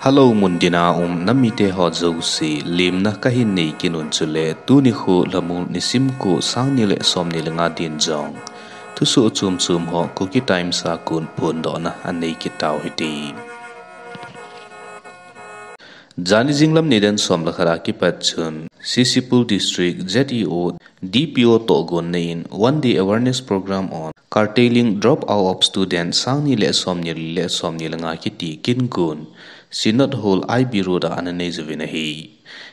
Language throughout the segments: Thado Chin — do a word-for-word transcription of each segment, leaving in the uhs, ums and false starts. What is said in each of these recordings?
Hello, muntina um namite ho jouse, lemna kahin nei kit un chule, tuni khu Lhamul nisim ko, sang ni le som ni le nga din jong thusoh chom chom ho Kuki Times a kon phondohna anei kit tau hite. Jani jinglam nidan som le khat a kipat chun, C C Pur District Z E O, D P O tohgon nei in one day awareness program on curtailing dropout of students sang ni le som ni le som ni le nga kiti kin gon Synod Hall I B Road a ana nei uvin ahi.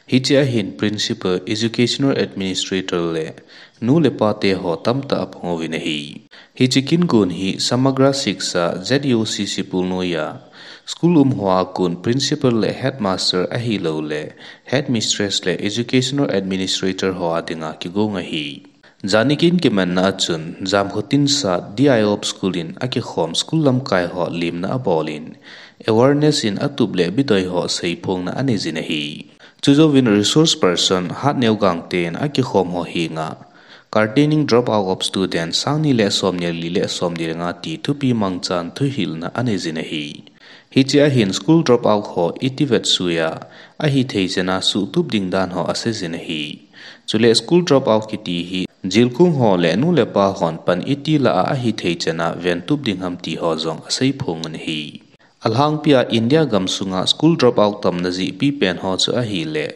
Hiche a hin Principal, Educational Administrator le nu le pa te ho tamtah apang uvin ahi. Hiche kin gon hi Samagra Shiksha Z E O C C Pur noiya school um hoa kon Principal le Headmaster ahilou le Headmistress le Educational Administrator ho a dinga kigong ahi. Jani kin kimanna a chun, Jamkhotin Sat D I O School in akikhom school lamkai ho lemna abol in, awareness in atup le bidoi ho seiphongna anei jin ahi. Chujouvin resource person Hatneo Gangte in akikhom ho henga, curtailing dropout of students sang ni le som ni le li le som ni le nga ti thupi mangchan thuhilna anei jin ahi. Hiche a hin school dropout ho iti vetsui a, ahithei chan a suhtup ding dan ho asei jin ahi. Chule school dropout kiti hi, jilkung ho le nu le pa hon pan iti la a ahithei chan a ventup ding ham ti ho jong aseiphong un ahi. Alhangpi a India gamsunga school dropout tamna jeh pipen ho chu ahile,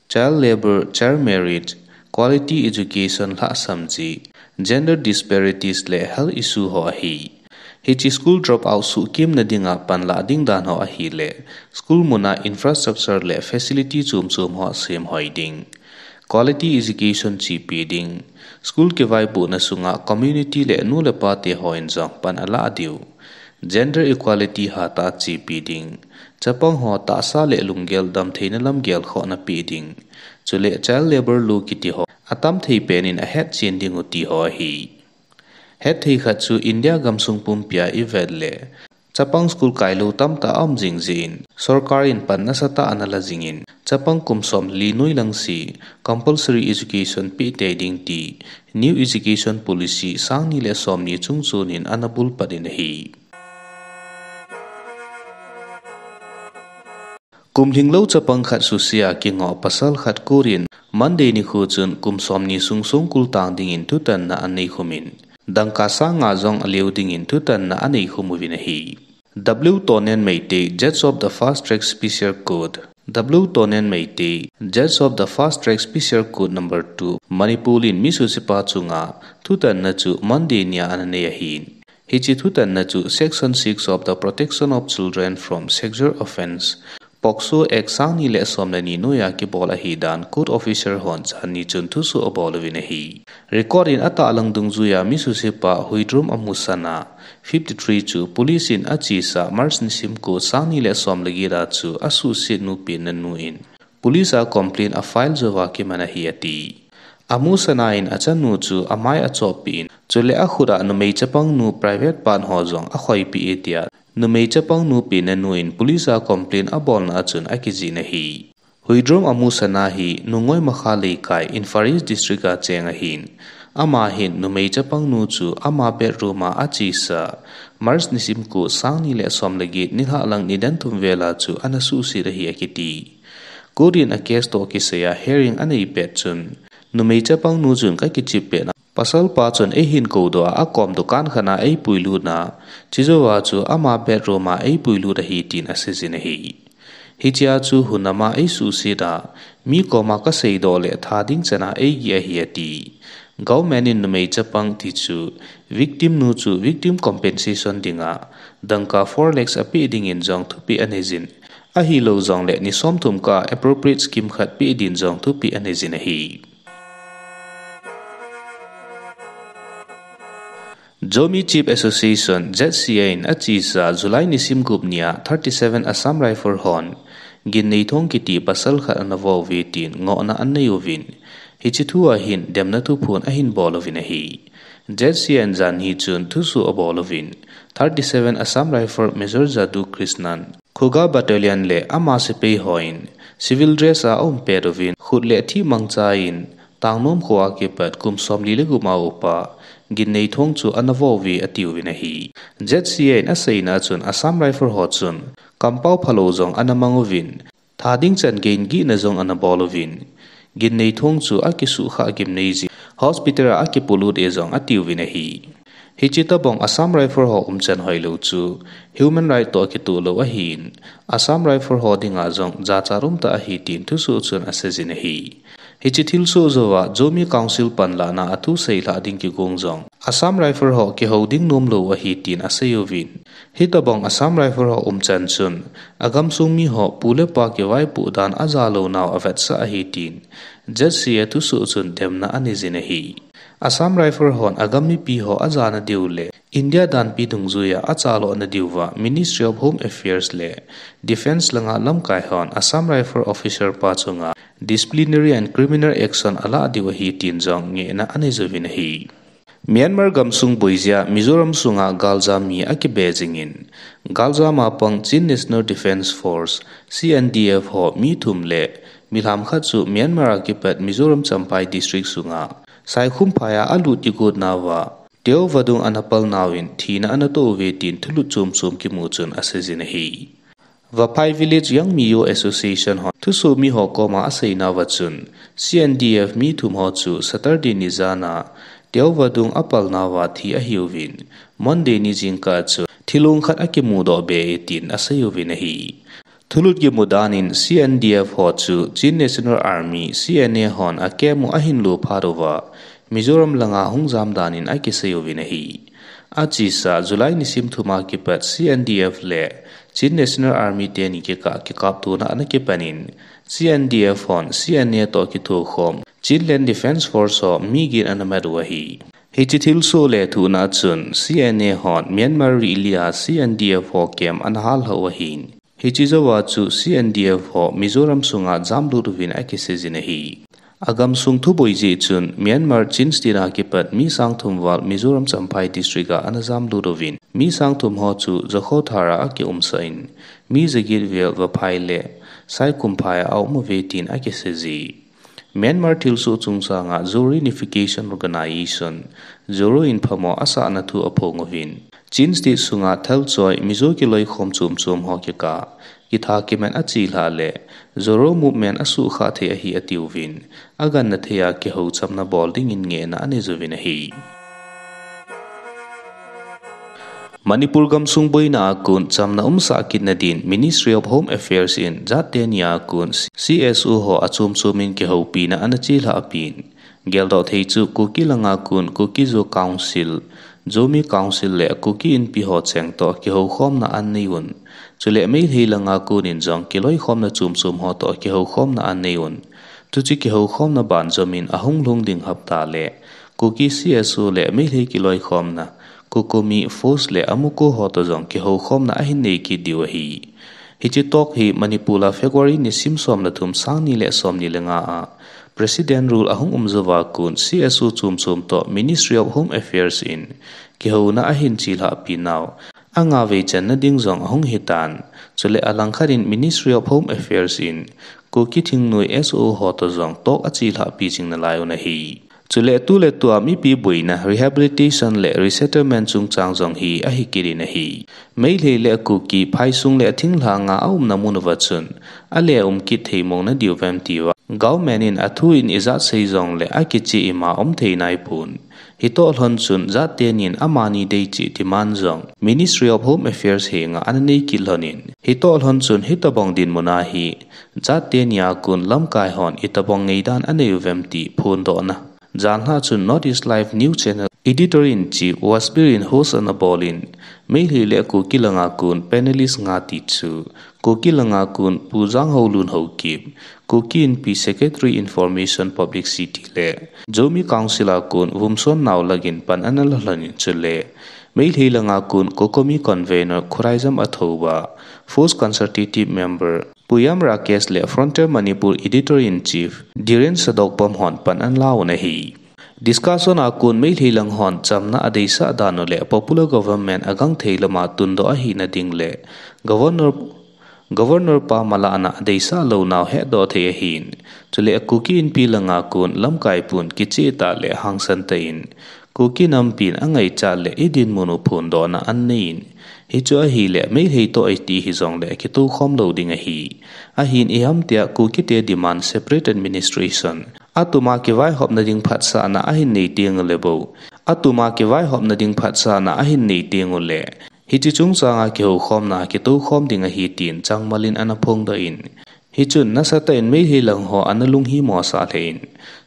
child labour, child marriage, quality education lhahsam jeh, gender disparities le health issue ho ahi. Hiche school dropout suhkimna dinga panlah ding dan ho ahile, school muna infrastructure le facility chom chom ho semhoi ding, quality education chepi ding, school kivaipohna sunga community le nu le pa te hon jong pan alah diu, gender equality hatah a chepi ding, chapang ho tahsa le lunggel damtheina lam gelkhohna pe ding, chule child labour law kiti ho atamthei pen in ahetchen diu ti ho ahi. Hetthei khat chu India gamsung pumpi a ivet le, chapang school kailou tamtah aum jing jeh in, sorkar in pan nasatah a anala jing in, chapang kum som li noilang se compulsory education pe tei ding ti New Education Policy sang ni le som ni chung chun in ana bulpat in ahi. Kum lhinglou chapang khat suse a kingoh pasal khat court in Monday nikho chun kum som ni sung songkul tang dingin thutanna anei khum in, dangka sang nga jong aleo dingin thutanna anei khum uvin ahi. W Tonen Meitei, Judge of the Fast Track Special Court. W Tonen Meitei, Judge of the Fast Track Special Court number two, Manipur in mi suse pa chunga thutanna chu Monday nia ana nei ahin. Hiche thutanna chu Section six of the Protection of Children from Sexual Offence, POCSO Act sang ni le som le ni noiya kibol ahi dan court officer hon jani chun thusoh abol uvin ahi. Record in atahlang dungjuiya mi suse pa Huidrom Amusana, fifty three chu police in achesa March nisim ko sang ni le som le get a chu asuhset nu penna nu in police a complaint afile jouva kiman ahi ati. Amusana in achanu chu amai achoppi in, chule akhut a numei chapang nu private part ho jong akhoipi e tia numei chapang nu penna nu in police a complaint abolna a chun akijih in ahi. Huidrom Amusana hi Nungoimakha Leikai, Imphal East District a cheng ahin, ama hin numei chapang nu chu ama bedroom a achesa March nisim ko sang ni le som le get nilhah lang nidan thum vel a chu ana suhset ahi akiti. Court in a case toh kisaiya hearing anei pet chun, numei chapang nu chun kakichep pet na, pasal pa chun eihin koudoh a akom dukan khat a eipuilut na, chujouva chu ama bedroom a eipuilut ahi tin asei jin ahi. Hichea chu hunam a eisuhset a, mi koma kaseidoh le tha ding chan a eigih ahi ati. Government in numei chapang ti chu victim nu chu victim compensation dinga dangka four lakhs apeh dingin jong thupeh anei jin, ahilou jongle ni somthum kah a appropriate scheme khat peh din jong thupeh anei jin ahi. Zomi Chief Association, Z C A in achesa July nisim gup nia thirty seven Assam Rifle hon Ginneithong kiti pasal khat ana vo uve tin ngohna anei uvin, hiche thu a hin demna thuphon ahin bol uvin ahi. Z C A in janhi chun thusoh abol uvin, thirty seven Assam Rifle Major Jadu Krishnan Khuga Battalion le ama sepai hon civil dress a aum pet uvin, khut le thih mangcha in Tangnom kho a kipat kum somli le gup a upa Ginneithong chu ana vo uve atiuvin ahi. Z C A in aseina chun Assam Rifle ho chun kampao phalou jong ana mang uvin, tha ding chan gei in gihna jong ana bol uvin, Ginneithong chu akisukha gimnei jin, hospital a akipuilut e jong atiuvin ahi. Hiche tobang Assam Rifle ho umchan hoilou chu human right toh kitoh lou ahin, Assam Rifle ho dinga jong jachat umtah ahi tin thusoh chun aseijin ahi. Hiche thilsoh jouva Zomi Council panlahna a thu seilhah ding kigong jong Assam Rifle ho kihou ding nomlou ahi tin aseiuvin. Hitobang Assam Rifle ho umchan chun agamsung miho pu le pa kivaipoh dan ajalounau avetsah ahi tin Z C A thusoh chun demna aneijin ahi. Assam Rifle hon agam mipi ho ajana diu le India danpi dungjuiya achalhahna diuva Ministry of Home Affairs le Defence langa lamkai hon Assam Rifle officer pa chunga disciplinary and criminal action alah diu ahi tin jong ngehna aneijouvin ahi. Myanmar gamsung boijia Mizoram sunga galjam mi akibe jingin, galjam a pang Chin National Defence Force, C N D F ho mi thum le milham khat chu Myanmar a kipat Mizoram Champhai District sunga Saikhumphai a alut kigotnauva Teovadung ana palnauvin thina ana toh uve tin thulut chomchom kimu chun aseijin ahi. Vaphai Village Young Mizo Association hon thusoh miho koma aseinauva chun, C N D F mi thum ho chu Saturday ni jana Teovadung apalnauva thi ahiuvin, Monday ni jingkah chu thilong khat akimudoh be e tin aseiuvin ahi. Thulut kimu danin C N D F ho chu Chin National Army, C N A hon a camp u ahin lo phat uva, Mizoram langa hung jam danin akiseiuvin ahi. Achesa July nisim thum a kipat C N D F le Chin National Army teni kikah kikaptona ana kipanin, C N D F hon C N A toh kithokhom Chinland Defence Force ho mi get ana mat u ahi. Hiche thilsoh lethuhna chun C N A hon Myanmar rih lia C N D F ho camp ana hallhah u ahin, hiche jouva chu C N D F ho Mizoram sunga jamlut uvin akiseijin ahi. Agamsung thuboi jeh chun Myanmar Chin State a kipat mi sang thum val Mizoram Champhai District a ana jamlut uvin, mi sang thum ho chu Zokhawthar a akiumsah in, mi jaget vel Vaphai le Saikhumphai a aum uve tin akiseiji. Myanmar thilsoh chungsanga Zoreunification Organisation, Zoro in phamo asahna thu aphong uvin, Chin State sunga thalchoi Mizo kiloikhom chomchom ho kikah kitha kimat achelhah le Zoro movement asukha thei ahi atiuvin, agangthei a kihou chamna bol dingin ngehna aneijouvin ahi. Manipur gamsung boina a kon chamna umsah kitna din Ministry of Home Affairs in jat teni a kon C S O ho achomchom in kihoupina ana chelhah pin, geldoh thei chu Kuki langa kon Kuki-Zo Council, Zomi Council le Kuki Inpi ho cheng toh kihoukhomna anei un. Chule Meitei langa kon in jong kiloikhomna chomchom ho toh kihoukhomna anei un. Chuche kihoukhomna banjom in ahung lhung ding hapta le Kuki C S O le Meitei kiloikhomna, Kokomi, Force le Amuko ho toh jong kihoukhomna ahin nei kit diu ahi. Hiche talk hi Manipur a February nisim som le thum, sang ni le som ni le nga a President rule ahung um jouva kon C S O chomchom toh Ministry of Home Affairs in kihouna ahin chelhah pinau, anga vei channa ding jong ahung hitan. Chule alangkhat in Ministry of Home Affairs in Kuki thingnoi S O ho toh jong talk achelhah pi jing nalai un ahi. Chule tuletua mipi boina, rehabilitation le resettlement chungchang jong hi ahi kit in ahi. Meitei le Kuki phaisung le thinglhanga aumna mun uva chun, ale um kit thei mong nadiu vem tia government in athu in ijat sei jongle akicheh ima um thei naipon. Hitoh lhon chun jat tenin amani deicheh demand jong Ministry of Home Affairs henga ana nei kit lhon in, hitoh lhon chun hitobang dinmun a hi jat teni a kon lamkai hon itobang ngeidan anei uvem ti phondohna. Janhi a chun North East Live News Channel Editor-in-Chief Wasbir in host ana bol in, Meitei le Kuki langa kon panelist nga ti chu, Kuki langa kon Pu Janghoulun Haokip, Kuki Inpi Secretary Information Publicity le Zomi Council a kon Vumson Naolak in pan ana la lhon in chule, Meitei langa kon Kokomi Convener Khuraijam Athouba, Force Consultative Member Puyam Rakesh le Frontier Manipur Editor-in-Chief Dhiren Sadokpam hon pan ana la un ahi. Discussion a kon Meitei lang hon chamna adeisah dan u le popular government agangthei lama tundoh ahina ding le Governor, Governor pa malahna adeisah lounau hetdoh thei ahin. Chule Kuki Inpi langa kon lamkai pun kicheh tah le hangsan tah in Kuki nampin angaichat le idinmun u phondohna ana nei in, Hichu ahileh Meitei toh iti hijongleh kitoukhom lou ding ahi. Ahin ihamtia Kukite demand separate administration, atuma kivaihopna ding phatsahna ahin nei tenguleh bou, atuma kivaihopna ding phatsahna ahin nei tenguleh, hiche chungchanga kihoukhomna kitoukhom ding ahi tin Changmalin ana phongdoh in, hichun nasatah in Meitei lang ho ana lunghimo sah lheh in,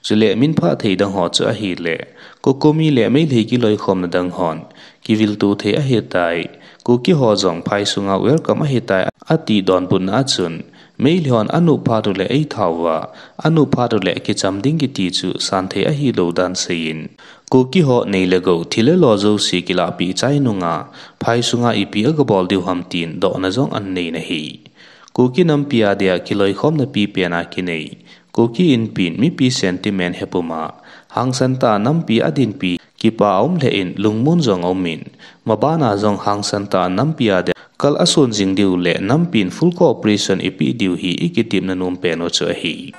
chuleh minphah thei dang ho chu ahileh, COCOMI le Meitei kiloikhomna dang hon kivilto thei ahitai. Kuki ho jong phai sunga welcome ahitai, ati donbutna achun, Meitei hon anop phat uleh eithat uva, anop phat uleh kicham ding kiti chu santhei ahilou dan seiyin, Kuki ho nei le gou, thi le lo jouse kilahpeh chai nunga, phai sunga ipi agabol diu ham tin dohna jong ananei in ahi. Kuki nampi adia kiloikhomna pipen a kinei Kuki Inpin mipi sentiment hepuma, hangsan tah a nampi adinpi kipa aum lheh in lungmon jong aumin, mabana jong hangsan tah a nampi adia kal ason jing diu le nampin full cooperation ipeh diu hi ikitepna nompen u chu ahi.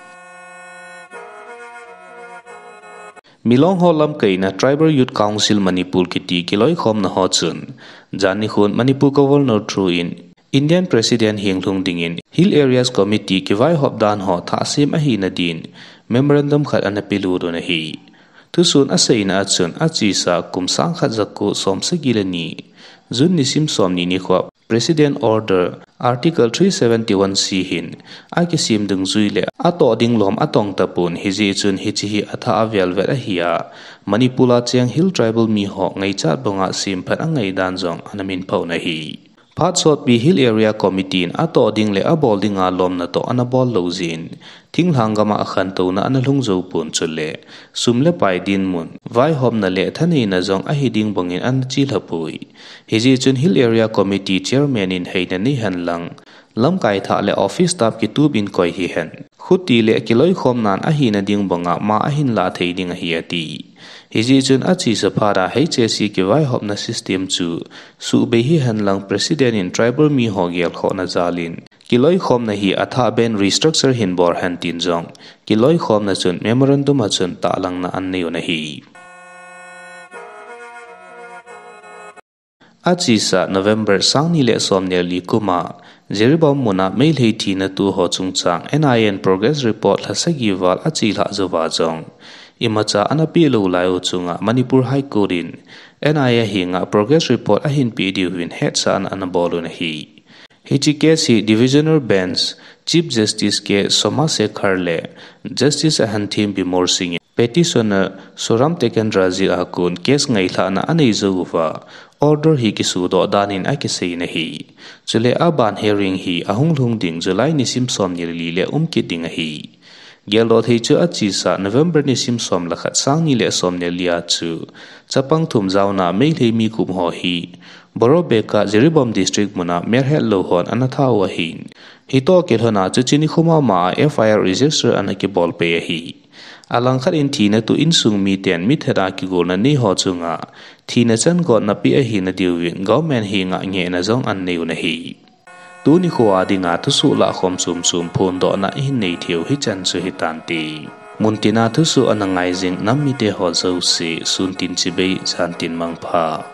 Milong ho lamkaina Tribal Youth Council Manipur kiti kiloikhomna ho chun, janhi khun Manipur Governor through in Indian President henglhung dingin Hill Areas Committee kivaihop dan ho thahsem ahina din memorandum khat ana pelut un ahi. Thusoh aseina achun achesa kum sang khat jako som sagi le ni, June nisim somni nikhoa President Order Article three seventy-one C hin akisem dungjui le atoh ding lom atong tapon, hijeh chun hiche hi athah a velvet ahi a, Manipur a cheng Hill Tribal mi ho ngaichat banga semphat angai dan jong ana minphah un ahi. Phat sotpi Hill Area Committee in atoh ding le abol dinga lomna toh ana bol lou jeh in, thinglhang gama khantouna ana lhung jou pon chule, sum le pai dinmun, vaihopna le thaneina jong ahi ding bangin ana chelhapoi. Hijeh chun Hill Area Committee Chairman in heina nei henlang, lamkai thah le office staff kitup in koi hihen, khuti le kiloikhomnan ahina ding banga ma ahin lah thei ding ahi ati. Hijeh chun achesa phat a H A C kivaihopna system chu suhbei hihenlang President in tribal mi ho gelkhohna jal in, kiloikhomna hi athah beh in restructure hin bol hen tin jong, kiloikhomna chun memorandum a chun tahlangna ananei un ahi. Achesa November sangni le somni le li kum a, Jiribam muna Meitei thina tu ho chungchang N I A in progress report lha sagi val achelhah jouva jong, imacha ana pelou lai u chunga Manipur High Court in N I A henga progress report ahin pe diuvin hetsahna ana bol un ahi. Hiche case hi Divisional Bench, Chief Justice K Somasekhar le Justice Ahanthem Bimol Singh in petitioner Suram Tekendra jil a kon case ngailhahna anei jou uva, order hi kisudoh dan in akisei in ahi. Chule aban hearing hi ahung lhung ding July nisim somni le li le um kit ding ahi. Geldoh thei chu achesa November nisim som le khat sangni le somni le li a chu, chapang thum jaona Meitei mi kum ho hi, Borobek a Jiribam District muna melhet lou hon ana that u ahin. Hitoh kilhona chu chuni khoma ma a F I R register ana kibol pei ahi. Alangkhat in thina tu insung miten mithat a kigolna nei ho chunga, thina chan gotna pe ahina diuvin government henga ngehna jong ananei un ahi. Tuni khoa dinga thusoh lahkhom chomchom phondohna ihin nei theiu hichan chu hitante. Muntina thusoh ana ngai jing nam mite ho jouse, sun tin chibai, jan tin mangpha.